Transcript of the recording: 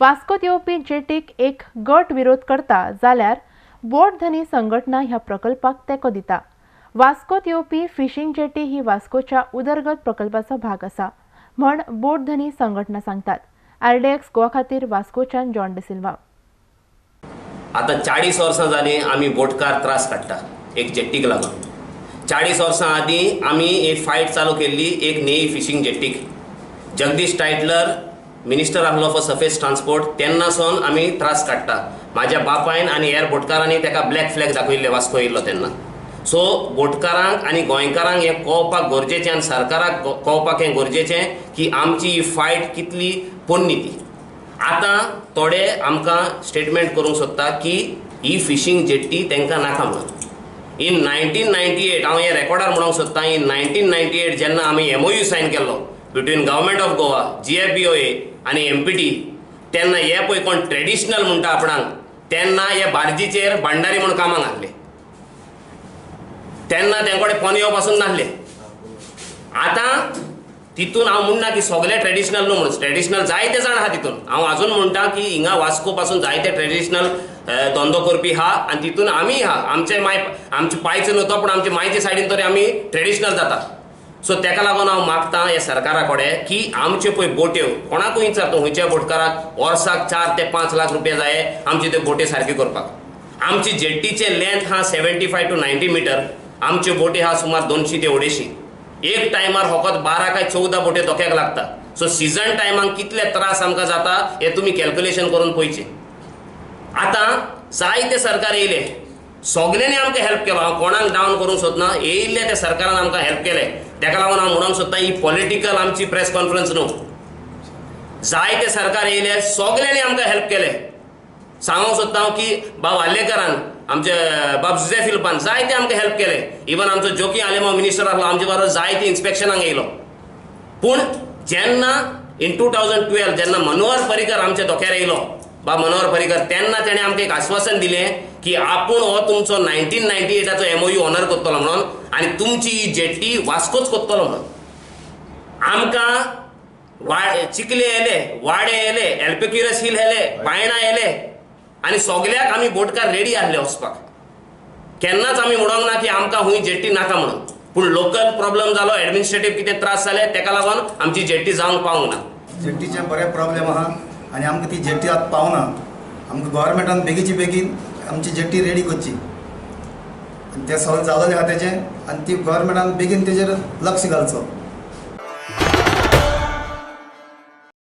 वास्कोत येवपी जेटीक एक गट विरोध करता जाल्यार बोट धनी संघटना ह्या प्रकल्पाक तेंको दिता। वास्कोत येवपी फिशिंग जेटी ही वास्कोच्या उदरगत प्रकल्पाचो भाग आसा म्हण बोट धनी संघटना सांगतात। आरडीएक्स गोवा खातीर वास्कोच्यान जॉन डिसिल्वा। आता 40 वर्सां जाली आमी बोटकार त्रास काडटा एक जेट्टीक लागून। 40 वर्सां आदीं आमी एक फायट चालू केल्ली एक नेई फिशींग जेट्टीक। जगदीश टायटलर मिनिस्टर आहलो फॉर सर्फेस ट्रान्सपोर्ट तेन्ना सावन आमी त्रास काडटा। म्हाज्या बापायन आनी हेर बोटकारांनी ताका ब्लॅक फ्लॅग दाखयल्ले वास्को येयल्लो तेन्ना। सो बोटकारांक आनी गोंयकारांक हें कळपाक गरजेचें आनी सरकाराक कळपाक हें गरजेचें की आमची ही फायट कितली पोन्नी ती। आतां थोडे आमकां स्टेटमेंट करूंक सोदता की ही फिशींग जेट्टी तांकां नाका म्हणून। इन 1998 हांव हें रेकॉर्डार म्हणूंक सोदता, इन 1998 जेन्ना आमी MOU sign केल्लो between government of Goa, GFBOA आनी MPT, तेन्ना हे पळय कोण ट्रेडिशनल म्हणटा आपणाक, तेन्ना हे बार्जीचेर भांडारी म्हूण कामाक आहले, तेन्ना तेंचे कडेन पोनयो पासून नासले। आतां तितून हांव म्हणना की सगळे ट्रेडिशनल न्हू म्हणून, ट्रेडिशनल जायते जाण आहा तितून। हांव आजून म्हणटा की हिंगा वास्को पासून जायते ट्रेडिशनल धंदो करपी आहा आनी तितून आमी आहा। आमचे माय आमचे पायचो न्हू तो, पूण आमचे मायचे सायडीन तरी आमी ट्रेडिशनल जाता। सो तेका लागून हांव मागता ह्या सरकारा कडेन की आमच्यो पळय बोट्यो कोणाकूय विचारता खंयच्या बोटकाराक वर्साक 4 ते 5 लाख रुपया जाय आमच्यो त्यो बोट्यो सारक्यो करपाक। आमची जेट्टीचे लेंथ आहा 75 to 90 metre, आमच्यो बोटी आहा सुमार 200 ते 250। एक टायमार फकत 12 काय 14 बोट्यो धोक्याक लागता। सो सिजन टायमाक कितले त्रास आमकां जाता हे तुमी कॅल्क्युलेशन करून पळयचें। आतां जायते सरकार येयले, सगल्यांनी आमकां हेल्प केलो, हांव कोणाक डावन करूंक सोदना, येयल्ले त्या सरकारान आमकां हेल्प केलें। तेका लागून हांव म्हणूंक सोदता ही पॉलिटिकल आमची प्रेस कॉन्फरन्स न्हू। जायते सरकार येयले, सगल्यांनी आमकां हेल्प केलें। सांगूंक सोदता हांव की बाब आर्लेकरान, आमचे बाब जुझे फिलिपान जायते आमकां हेल्प केले। इवन आमचो जोकी आलेमाव मिनिस्टर आसलो, आमचे बरोबर जायते इन्स्पेक्शनाक येयलो। पूण जेन्ना इन 2012 जेन्ना मनोहर पर्रीकर आमच्या धोक्यार येयलो, बाब मनोहर पर्रीकर, तेन्ना तेणें आमकां एक आश्वासन दिलें की आपूण हो तुमचो 1998चो MOU honour करतलो म्हणून आनी तुमची ही जेट्टी वास्कोच करतलो म्हणून। आमकां चिखले येयले, वाडे येयले, एल्पेक्युरस हिल येयले, बायणा येयले आनी सगल्याक आमी बोटकार रेडी आहले वचपाक। केन्नाच आमी म्हणूंक ना की आमकां हुंय जेट्टी नाका म्हणून, पूण लोकल प्रॉब्लम जालो, एडमिनिस्ट्रेटीव कितें त्रास जाले, तेका लागून आमची जेट्टी जावंक पावूंक ना। जेट्टीचे बरे प्रॉब्लेम आहा आनी आमकां ती जेट्टी आतां पावना। आमकां गव्हर्मेंटान बेगीचे बेगीन आमची जेट्टी रेडी करची आनी तें सगळें जालेलें आहा तेजें, आनी ती गव्हर्मेंटान बेगीन तेजेर लक्ष घालचो।